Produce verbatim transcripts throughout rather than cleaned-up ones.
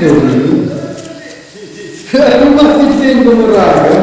Aku masih tengok orang.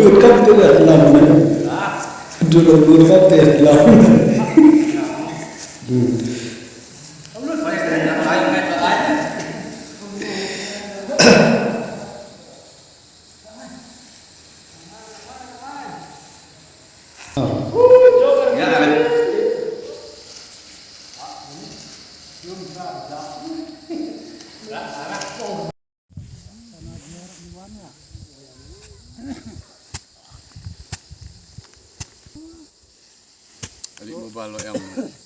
Lut kam te da lam ne. Lut kam te da lam. Alik mobile lo em.